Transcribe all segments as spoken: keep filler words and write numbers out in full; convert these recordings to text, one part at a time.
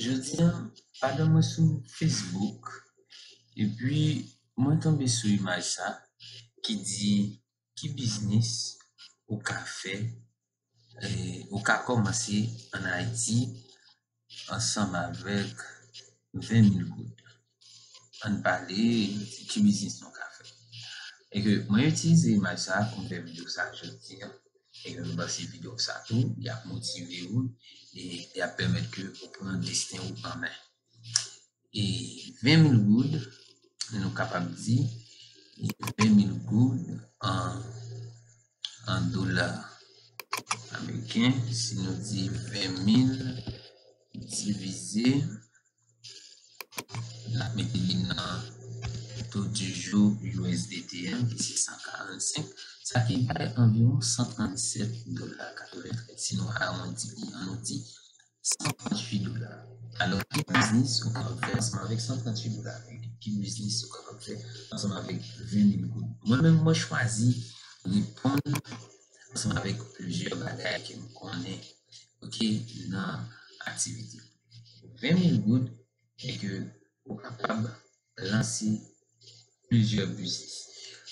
Jodi a, pandan mwen sou Facebook, epi mwen tonbe sou imaj sa ki di ki biznis ou ka fè, eh, ou ka kòmanse ann Ayiti ansanm avèk ven mil goud. Ann pale, ki biznis nou ka fè. E ke mwen itilize imaj sa pou m fè videyo sa jodi a. E ke m panse videyo sa tou, y ap motive ou e y ap pèmèt ke ou pran desten ou an men. E ven mil goud, nou kapab di ven mil goud an, an dola ameriken, si nou di ven mil divize, n ap mete li nan taux du jour U S D T an, ki se san karannsenk, sa ki bay anviwon san trannsèt dola katreventrèz. Si nou awondi li, ann nou di san trantuit dola. Alò, ki biznis ou kapab fè ansanm avèk san trantuit dola? Ki biznis ou kapab fè ansanm avèk ven mil goud? Mwen menm, mwen chwazi reponn ansanm avèk plizyè bagay ke m konnen, oke, nan aktivite. Ven mil goud, e ke ou kapab lanse plizyè biznis.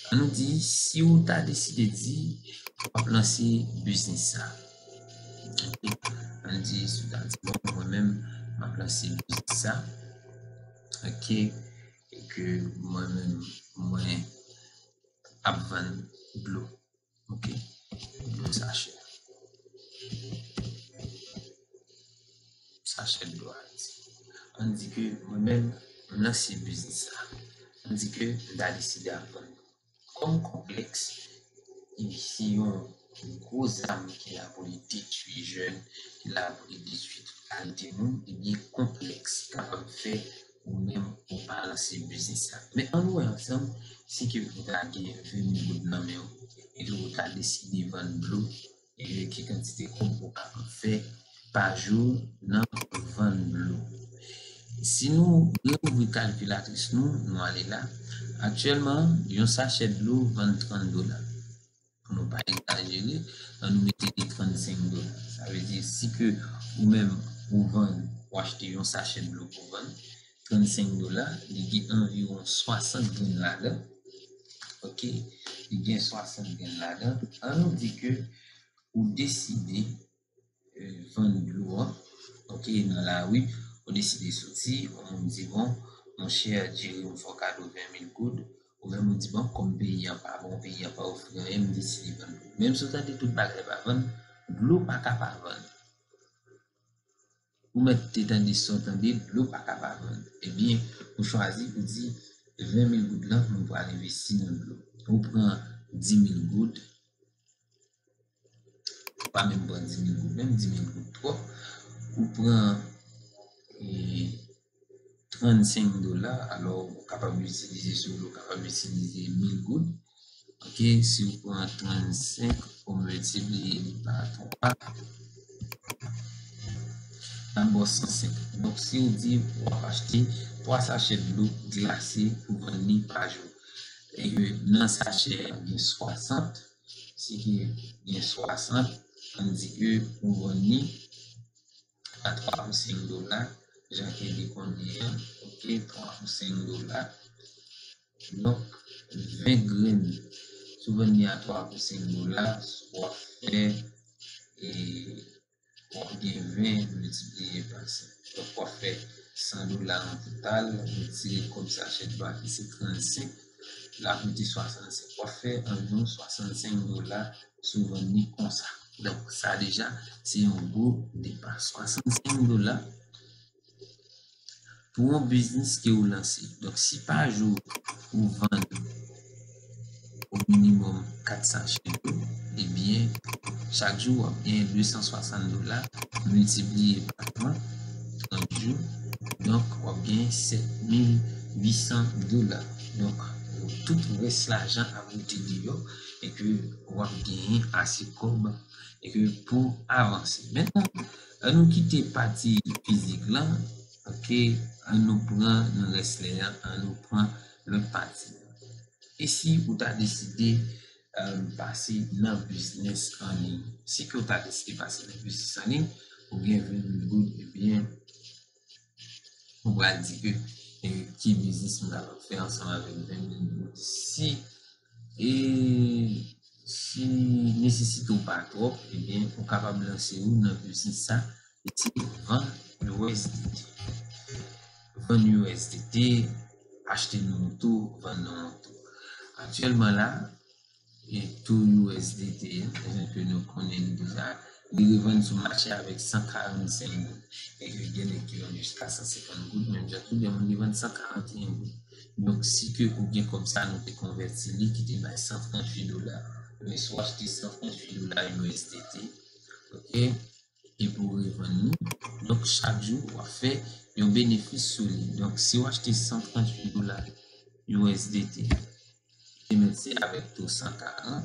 Ann nou di, si ou ta deside di w ap lanse biznis sa. Ann di, si w ta di, bon, mwen menm, m ap lanse biznis sa. Oke, e ke mwen menm, mwen ap vann dlo. Oke, dlo sachè. Sachè dlo a di. Ann di ke mwen menm, m lanse biznis sa. Ann di ke m ta deside ap vann dlo. Kòm konplèks, se yon gwo zam ki la pou li detwi jèn, ki la pou li detwi tout kalite moun, ebyen, konplèks kapab fè ou menm ou pa lanse biznis sa. Men ann nou wè ansanm, si ke ou ta gen ven mil goud nan men w, e ke ou ta deside vann dlo, e ki kantite kòb ou kapab fè pa jou nan vann dlo. Si nou reouvri kalkilatris nou, nou ale la, aktyèlman, yon sachè dlo vann trant dola. Pou nou pa egzajere, ann nou mete li trannsenk dola. Sa vle di, si ke ou menm, ou vann, ou achte yon sachè dlo pou vann, trannsenk dola, li gen anviwon swasant grenn ladan. Oke, li gen swasant grenn ladan. Ann nou di ke ou deside, eh, vann dlo a, oke, nan lari, ou deside soti, yon moun di, bon, monchè, Jerry, m fè w kado ven mil goud, ou menm ou di, bon, kòm peyi a pa bon, peyi a pa ofri anyen, m deside vann dlo. Menm si w tande tout bagay pa vann, dlo pa ka pa vann. Ou mèt te tande sa w tande, dlo pa ka pa vann. Ebyen, ou chwazi, ou di, ven mil goud lan, mwen pral envesti nan dlo. Ou pran di mil goud, ou pa menm pran di mil goud, menm di mil goud twòp. Ou pran, eh, trannsenk dola, alò, ou kapab itilize, si w vle, ou kapab itilize mil goud. Oke, si w pran trannsenk, ou miltipliye li pa twa, l ap ba w san senk. Donk, si w di w ap achte twa sachè dlo glase pou vann li pa jou, e ke nan sachè a gen swasant, si ke gen swasant, ann di ke ou vann li a twa pou senk dola, jan ke li konnen an, oke, twa pou senk dola. Donk, ven grenn, si w vann li a twa pou senk dola, w ap fè, e, w ap gen ven miltipliye pa senk. Donk, w ap fè san dola an total, retire kòb sachè dlo a ki se trannsenk, l ap rete swasannsenk. W ap fè anviwon swasannsenk dola si w vann li konsa. Donk, sa deja, se yon gwo depa. Swasannsenk dola pou yon biznis ke ou lanse. Donk, si pa jou ou vann o minimòm kat sachè dlo, ebyen, chak jou w ap gen de san swasant dola miltipliye pa trant, trant jou. Donk, w ap gen sèt mil uit san dola. Donk, tout rès lajan ap rete deyò e ke w ap genyen ase kòb e ke pou avanse. Mentnan, ann nou kite pati fizik lan, oke, ann nou pran nan rès lè a, ann nou pran lòt pati. E si ou ta deside, eh, pase nan biznis an liy? Si ke ou ta deside pase nan biznis an liy, ou gen ven mil goud, ebyen, pral di ke, e, ki biznis m kapab fè ansanm avèk ven mil goud. Si, e, si nesesite w pa twòp, ebyen, ou kapab lanse w nan biznis sa, e se vann U S D T. Vann U S D T, achte nan yon tou, vann nan yon tou. Aktyèlman la, e tou U S D T an, jan ke nou konnen li deja, li revann sou mache avèk san karannsenk goud. E ke gen nèg ki vann jiska san senkant goud, menm jan tou, gen moun ki vann san karanteyen goud. Donk, si ke ou gen kòb sa, nou te konvèti li, ki te bay san tranntuit dola. Men si w achte san tranntuit dola U S D T, ok, epi w revann li. Donk, chak jou, w ap fè yon benefis sou li. Donk, si w achte san tranntuit dola U S D T, te mèt se avèk to san karant,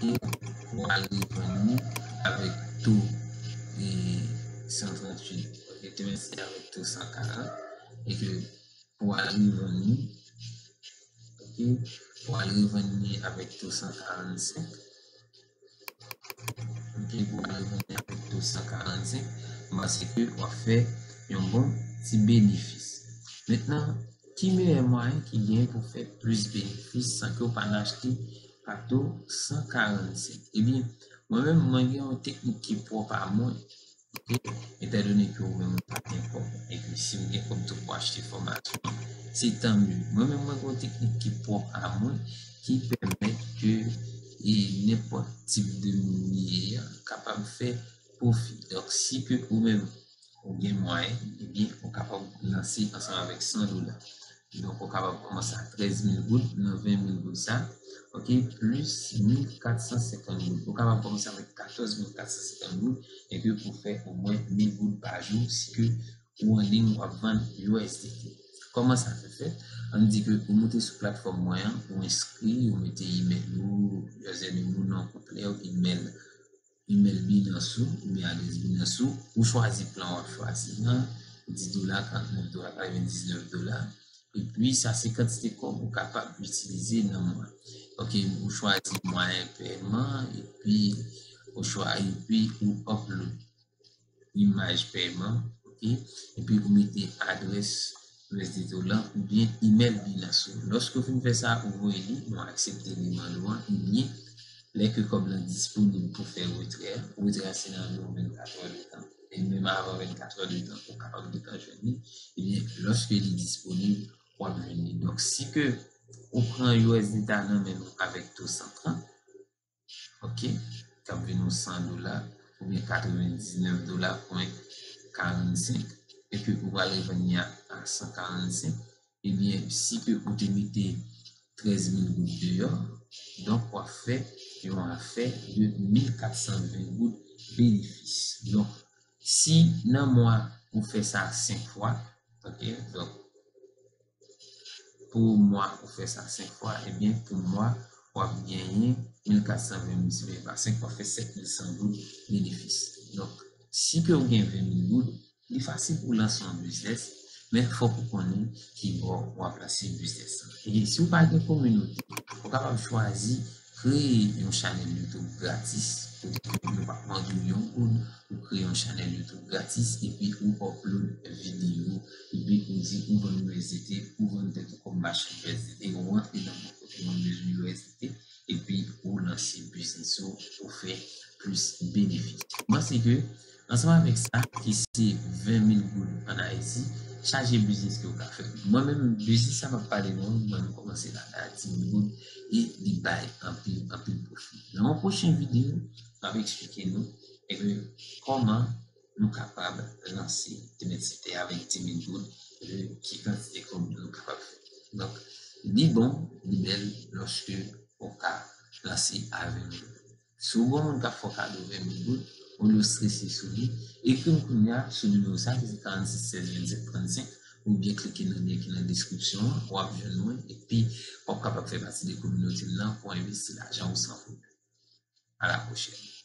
e w al revann li avèk to, e, san tranntuit. Ok, te mèt se avèk to san karant, e ke pou al revann li, ok, pou al revann li avèk to san karannsenk. Ok, pou al revann li avèk to san karannsenk, m panse ke w ap fè yon bon ti benefis. Mentnan, ki meyè mwayen ki genyen pou fè plis benefis san ke w pa n achte pa to san karannsenk? Ebyen, mwen menm, mwen gen yon teknik ki pwòp a mwen, ok? Etandone ke ou menm ou pa gen kòb, epi si ou gen kòb tou pou achte fòmasyon, se tan mye. Mwen menm, mwen gen yon teknik ki pwòp a mwen, ki pèmèt ke, e, nenpòt tip de moun li ye a kapab fè pwofi. Donk, si ke ou menm, ou gen mwayen, ebyen, ou kapab lanse ansanm avèk san dola. Donk, ou kapab kòmanse a trèz mil goud nan ven mil goud sa, ok, plis mil kat san senkant goud. Ou kapab kòmanse avèk katòz mil kat san senkant goud, epi pou fè omwen mil goud pa jou, si ke ou an liy, w ap vann U S D T. Kòman sa fè fèt? Ann di ke ou moute sou platfòm mwen an, ou enskri, ou mete imèl ou, username ou, non konplè ou, imèl, imèl Binance ou, oubyen adrès Binance ou, ou chwazi plan w ap chwazi an, dis dola, karantnèf dola, katrevendiznèf dola. Epi, sa se kantite kòb ou kapab itilize nan mwa. Ok, ou chwazi mwayen pèman, epi ou chwa-, epi ou upload imaj pèman, ok? Epi ou mete adrès U S D T w lan oubyen imèl Binance ou. Lòske w fin fè sa, ou voye li, nou aksepte demann ou an, ebyen, lè ke kòb lan disponib pou fè retrè a, retrè a se nan anviwon vennkat è de tan. E menm avan vennkat è de tan, ou kapab gentan jwenn li. Ebyen, lòske li disponib, w ap jwenn li. Donk, si ke ou pran U S D T a nan men nou avèk to san trant, ok, k ap vin yon san dola, oubyen katrevendiznèf dola pwen karannsenk, e ke ou pral revann li a, a san karannsenk, ebyen, si ke ou te mete trèz mil goud deyò, donk, w ap fè yon afè de mil kat san ven goud benefis. Donk, si nan mwa ou fè sa senk fwa, ok, donk, pou mwa ou fè sa senk fwa, ebyen, pou mwa, w ap genyen mil kat san ven miltipliye pa senk, w ap fè sèt mil san goud benefis. Donk, si ke ou gen ven mil goud, li fasil pou lanse yon biznis, men fòk ou konnen ki bò w ap lanse biznis lan. E si w pa gen kominote, ou kapab chwazi kreye yon chanèl YouTube gratis, kote ke yo p ap mande w yon goud, ou kreye yon chanèl YouTube gratis, epi ou upload videyo, epi ou di ou vann U S D T, ou vann tèt ou kòm machann U S D T, ou rantre nan yon kote moun bezwen U S D T, epi ou lanse biznis ou, ou fè plis benefis. M panse ke, ansanm avèk sa, ki se ven mil goud ann Ayiti, chaje biznis ke ou ka fè. Mwen menm, biznis sa m ap pale nou an, mwen, m kòmanse l a dis mil goud, e li bay anpil, anpil pwofi. Nan yon pwochen videyo, m ap eksplike nou, ebyen, kòman nou kapab lanse T M N C T avèk dis mil goud, e ki kantite kòb nou kapab fè. Donk, li bon, li bèl lòske ou ka lanse a ven mil goud. Si w gon moun k ap fè w kado ven mil goud, olye w strese sou li, ekri m kounye a sou nimewo sa ki se karannsis sèz vennsenk trannsenk, oubyen klike nan lyen ki nan deskripsyon an, w ap jwenn mwen, epi w ap kapab fè pati de kominote m nan pou w envesti lajan ou san pwoblèm. À la prochaine.